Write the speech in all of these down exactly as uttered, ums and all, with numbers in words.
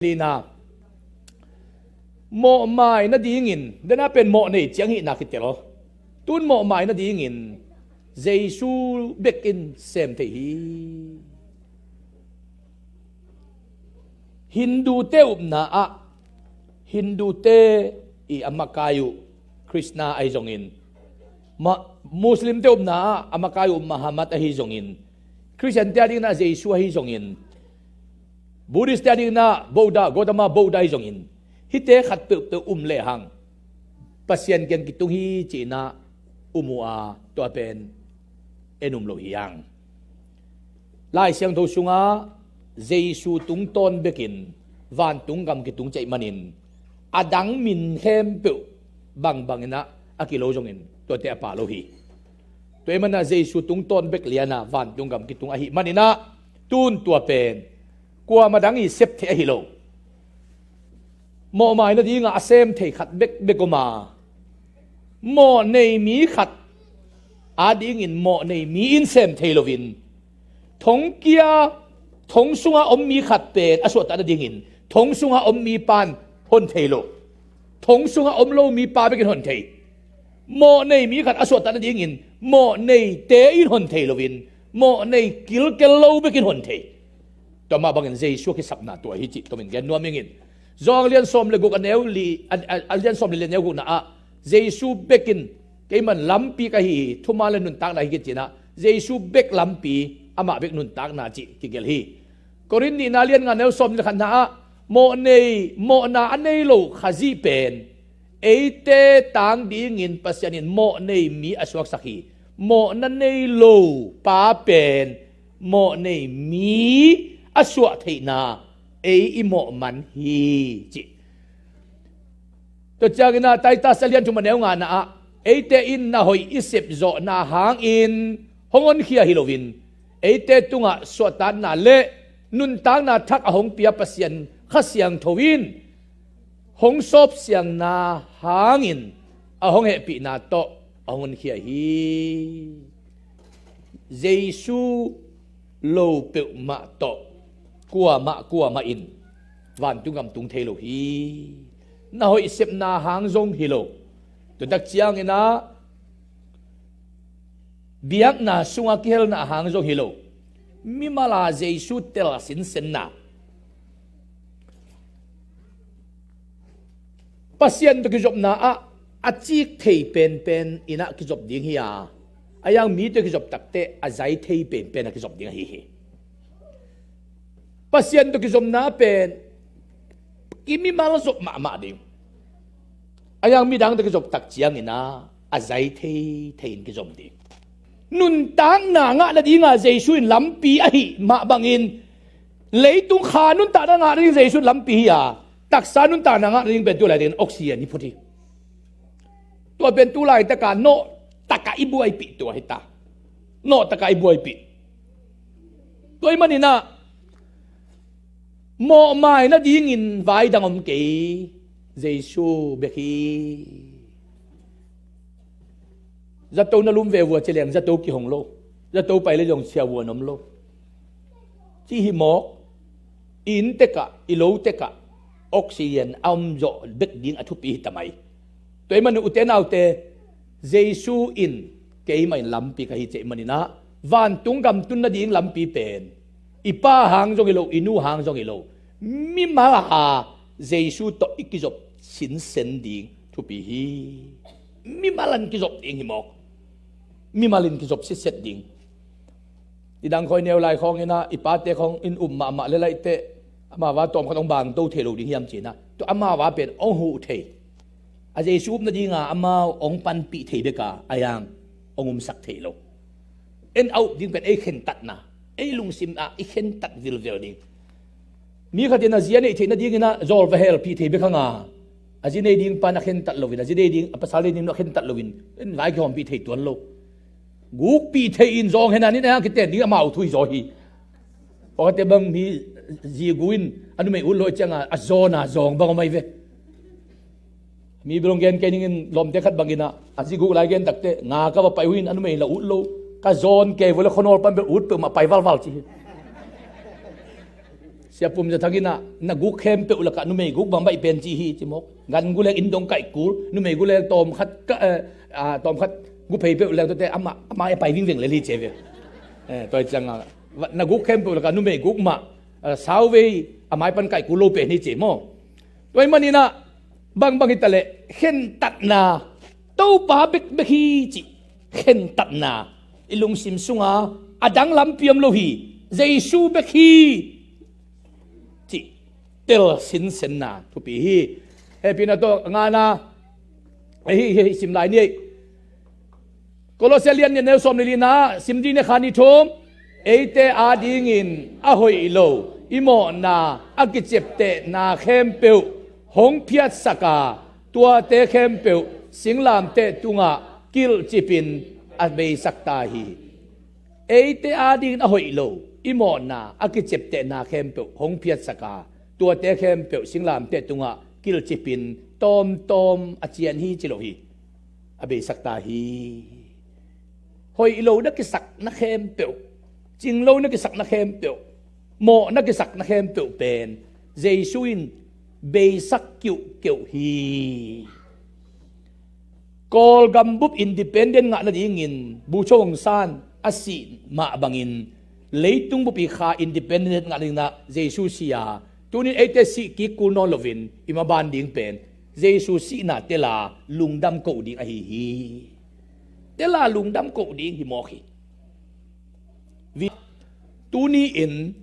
Lina, mawhmai nadingin, dena pen mawh nei ciang hihna kitel aw. Tun mawhmai nadingin Jesu bekin sem thei hi. Hindute upna ah, Hindute i a makai uh Krishna ahi zongin, Ma-, Muslimte upna ah a makai uh Muhammad ahi zongin, Christiante adingin ah Jesu ahi zongin, Buddhistte adingin ah Buddha, Gautama Buddha ahi zongin, hihte khat peuhpeuh um lehang Pasian kiang kitung hi ci-in ah um uh a, tua pen en um lo hi hang. Lai Siangtho sungah Jesu tungtawn bekin vantung gam kitung cih ahih manin, a dang min khempeuh bangbangin ah a kilo zongin tuate a pha lo hi. Tua ahih manin ah Jesu tungtawn bek lian a vantung gam kitung ahih manin ah, tun tua pen kuamah dang i sep theih ahi lo. Mawhmai nadingah a sem thei khat bekbek om a, mawh nei mi khat adingin mawh nei mi in sem thei loin, thong kia, thong sungah om mi khat pen a suahtak nadingin thong sungah om mipa in hon thei lo. Thong sungah om lo mipa bekin hon thei. Mawh nei mi khat a suahtak nadingin mawh neite in hon thei loin, mawh nei kilkel lo bekin hon thei. Tua mah bangin Jesu a kisapna tua hi cih tomin gen nuam ing. John lian sawm le guk a neu li, a, a, a lian sawm li le neu gukna ah, Jesu bekin, "Keiman lampi ka hi hi, thuman le nuntakna hi," kici-in ah, Jesu bek lampi, amah bek nuntakna cih kigelh hi. Korin nihna lian nga neu sawm ni le khatna ah, mawh nei, mawhna a nei lo Khazih pen eite tang dingin Pasian in mawh nei mi a suaksak hi. Mawhna nei lo pa pen mawh nei mi a suah theihna ei i mawh man hi, ci. Tua ciangin ah Titus a lian thum a neu ngana ah, eite in na hoih i sepzawhna hangin hong honkhia hi loin, eite tungah suahtakna le nuntakna thak a hong pia Pasian Kha Siangtho in hong sawpsiangna hangin a hong hehpihna tawh a hong honkhia hi. Jesu lo peuhmah tawh kuamah kuamah in vantung gam tung thei lo hi. Na hoih sepna hang zong hi lo. Tua tak ciangin ah biakna sungah kihelna hang zong hi lo. Mimal a Jesu tel sinsenna, Pasian tawh kizopna ah a cik thei penpen in ah kizop ding hi a, a yang mi tawh kizop takteh a zai thei penpen a kizop ding ahi hi. Pasian tawh kizopna pen kimimal zop mahmah ding. A yang midang tawh kizop tak ciangin ah a zai thei thei in kizom ding. Nuntakna ngah nadinga Jesu in lampi ahih mah bangin, leitung kha nuntakna ngah nading Jesu in lampi hi a, taksa nuntakna ngah nading pen tu laitakin oxygen hi phot hi. Tua pen tu laitaka nawhtaka i buaipih tua hi ta. Nawhtaka i buaipih. Tua ahih manin ah mawhmai nadingin vai dang om kei, Jesu bek hi. Zato na lum ve vua ci leng zato kihong lo. Zato pai le zong siavuan om lo. Ci hi mawk. I inn tekah, i lo tekah oxygen a om zawh bek ding a thupi hi ta mai. Tua ahih manin ute naute, Jesu in keimah in lampi ka hi cih ahih manin ah vantung gam tun nading lampi pen i pa hang zong hi lo, i nu hang zong hi lo, mimal a Jesu tawh i kizop sinsen ding thupi hi. Mimal in kizop ding hi mawk. Mimal in kizop sitset ding. Nidang khawng i neu lai khawngin ah i pate khawng in um mahmah le laihteh, amau a tawm khat hong bangto thei lo ding hiam ci-in ah, tua amau a pen hong huh thei, a Jesu up nadinga amau hong panpih thei bek a, a yang hong umsak thei lo. En a up ding pen ei khentatna, ei lungsim ah i khentat vilvel ding. Mi khat in a zi a neih theih nadingin ah zawl va helpih thei bek hang a, a zi nei ding pan a khentat loin, a zi nei ding, a pasal nei ding a khentat loin, en vai kihawmpih thei tuan lo. Gukpih thei in zawng hen a, nin a hang kiten ding amau thu hi zaw hi. Pawlkhatte bang mi zi gu in a numei ut lo ciangin a zawn a zawng bang om ahi ve. Mi bilong gen kei ning in, lawmte khat bangin ah, a zi guk lai gen takteh, nga ka va pai uh in a numei la ut lo. Ka zawn kei vua le khuanawl pan bel ut peuhmah pai valval ci hi. Sia Pum Za Thang in ah, na guk khempeuh lakah numei guk bang baih pen ci hi ci mawk. Gan gu leng inn dong kaih kul, numei gu leng tawm khat ka, eh, ah, tawm khat gu phei peuh leng tuate amah, amah e pai vingveng lel hi ci ve. Eh, tua hi ciangah, na guk khempeuh lakah numei guk mah, eh, sauvei a mai pan kaih kul lo pen hi ci maw. Tua hi maninah, bangbang hitaleh, khentatna, Topa bekbek hi cih khentatna i lungsim sunga a dang lampi om lo hi, Jesu bek hi cih tel sinsenna thupi hi. Hehpihna tawh ngana, hih, hih, hih sim lai ni. Kolose lian nih, neu sawm le lina, sim ding ni kha ni thum. Eite adingin a hoih lo i mawhna a kiceptehna khempeuh hong phiatsak a, tuate khempeuh singlamteh tungah kilhcipin a beisak ta hi. Eite adingin a hoih lo i mawhna a kiceptehna khempeuh hong phiatsak a, tuate khempeuh singlamteh tungah kilhcipin tawmtawm a cian hi ci lo hi. A beisak ta hi. Hoih lo na kisakna khempeuh, cing lo na kisakna khempeuh, mawh na kisakna khempeuh pen Jesu in beisak kiuhkeuh hi. Kawlgam bup independent ngah nadingin Bu Cho Aung San a sih mah bangin leitung bupi kha independent ngah nadingin ah Jesu si a, tunin eite sih kik kul nawn loin i maban ding pen Jesu sihna tela lungdam koh ding ahi hi. Tela lungdam koh ding hi mawk hi. Tuni-in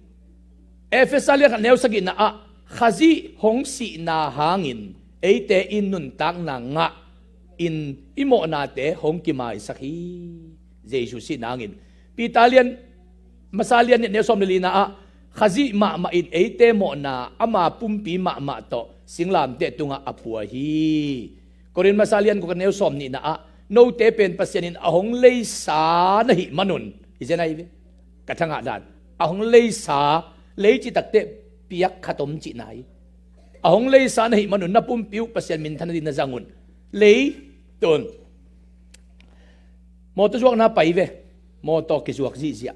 Efesa lian khat neu sagihna ah Khazih hong sihna hangin eite in nuntakna ngah in i mawhnate hong kimaisak hi. Jesu sihna hangin Peter lian masa lian nih neu sawm le lina ah Khazih mahmah in eite mawhna ama pumpi mahmah tawh singlamteh tungah a pua hi. Korin masa lian guk neu sawm nihna ah note pen Pasian in a hong leisa na hih manun, hi zen ahi ve. Ka thangah dan, a hong leisa, lei cih takteh piak khat om cihna hi. A hong leisa na hih manun na pumpi uh Pasian minthan nading na zang un. Lei tun. Mawtaw zuakna pai ve. Mawtaw kizuak zihziah.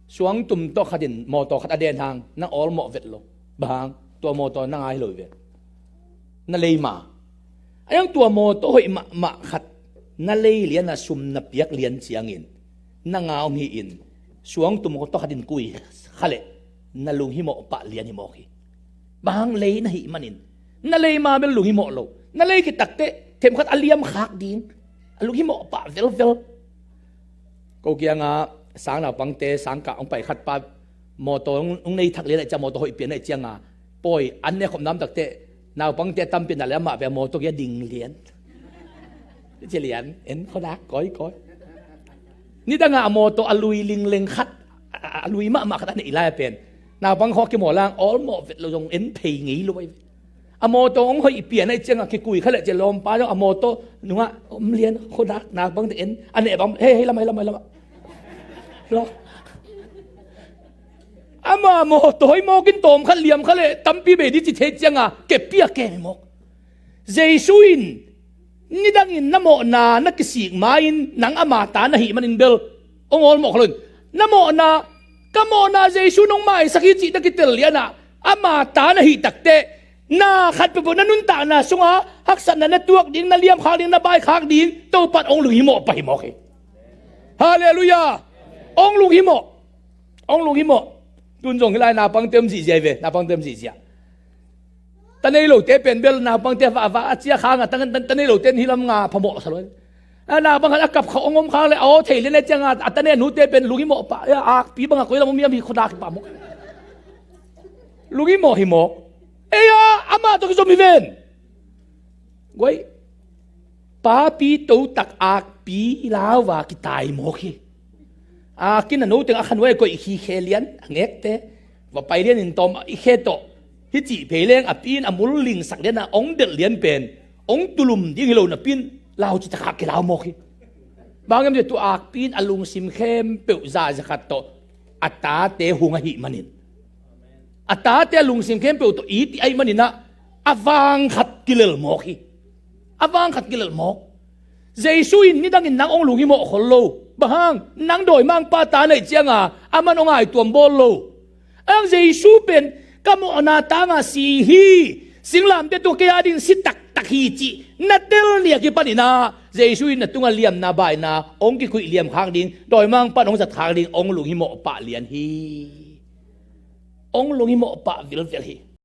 Suangtum tawh khatin mawtaw khat a den hang na awlmawh vet lo. Bang hang, tua mawtaw na ngai lo ve. Na lei ma. A yang tua mawtaw hoih mahmah khat na lei lian a, sum na piak lian ciangin na nga hong hi-in, suangtum tawh khatin kui kha leh na lunghimawh pah lian hi mawk hi. Bang hang, lei na hih manin. Na lei ma bel lunghimawh lo. Na lei khit takteh themkhat a liamkhak ding, a lunghimawh pah velvel. Ko kiangah sang naupangte, sangkah hong pai khat pa, mawtaw hong, hong nei thak lian ahih ciang, mawtaw hoih pian ahih cianga, pawi an ne khop nam takteh naupangte a tampi na le amah ve, mawtaw kiang ding lian. Ci lian, en khuadak kawikawi. Nidangah a mawtaw a lui lingleng khat, a, a, a lui mahmah khat a neih lai a pen naupang khawng kimawl hang awlmawh vet lo, zong en phei ngei lo ahi ve. A mawtaw hong hoih pian ahih ciangah kikui kha leh cia lawmpa zong a mawtaw nungah om lian, khuadak, naupangte en, a neh bang, hei, hei lamah, hei lamah, hei lamah. Lo. Ama mawtaw hoih mawkin tawm khat liam kha leh tampi bei ding ci thei ciangah keppi a kem hi mawk. Jesu in nidangin na mawhna na kisik ma-in nang ama ta na hih manin bel hong awlmawh kha lo in, na mawhna, ka mawhna Jesu nong maisak hi cih na kitel lianah ama ta na hih takteh, na khat peuhpeuh na nuntakna sunga haksatna na tuak ding, na liamkhak ding, na baikhak ding Topa in hong lunghimawh pah hi mawk hi. Halleluiah. Hong lunghimawh. Hong lunghimawh. Tun zong hih lai naupangte om zihziah hi ve, naupangte om zihziah. Ta nei lote pen bel naupangte vahvah a cia khang a, ta, ta, ta nei lote in hih lam nga phamawh sa lo hi. A naupang khat a kap khak hong om khang le a aw thei lian ahih cianga a ta nei a nute pen lunghimawh pah, a akpi bangah koi lam om hiam hi khuadak hi pah mawk. Lunghimawh hi mawk. Ei a, amah tawh kizom hi ven. Guai, papi totak akpi lauva kitai mawk hi. Akin a noteng a khanuai a koih hi khe lian, a ngekte va pai lian in tawm i khe tawh hi cih phei leng a pi in a mul lingsak lian a hong delh lian pen hong tulum ding hi lo napi in lau cih takah kilau mawk hi. Bang hiam cih leh tua akpi in a lungsim khempeuh zahzah khat tawh a tate hung ahih manin, a tate a lungsim khempeuh tawh it ahih maninah a vang khat kilel mawk hi. A vang khat kilel mawk. Jesu in nidangin nang hong lunghimawh khol lo. Bang hang, nang dawimangpa ta na hih cianga aman hong aituam bawl lo. Ang Jesu pen ka mawhna tangah si hi, singlamteh tungah kei ading si taktak hi cih na tel ni a kipanin ah Jesu in na tungah liamna baina hong kikuih liam khak ding, dawimangpa'n hong zat khak ding, hong lunghimawh pah lian hi. Hong lunghimawh pah vilvel hi.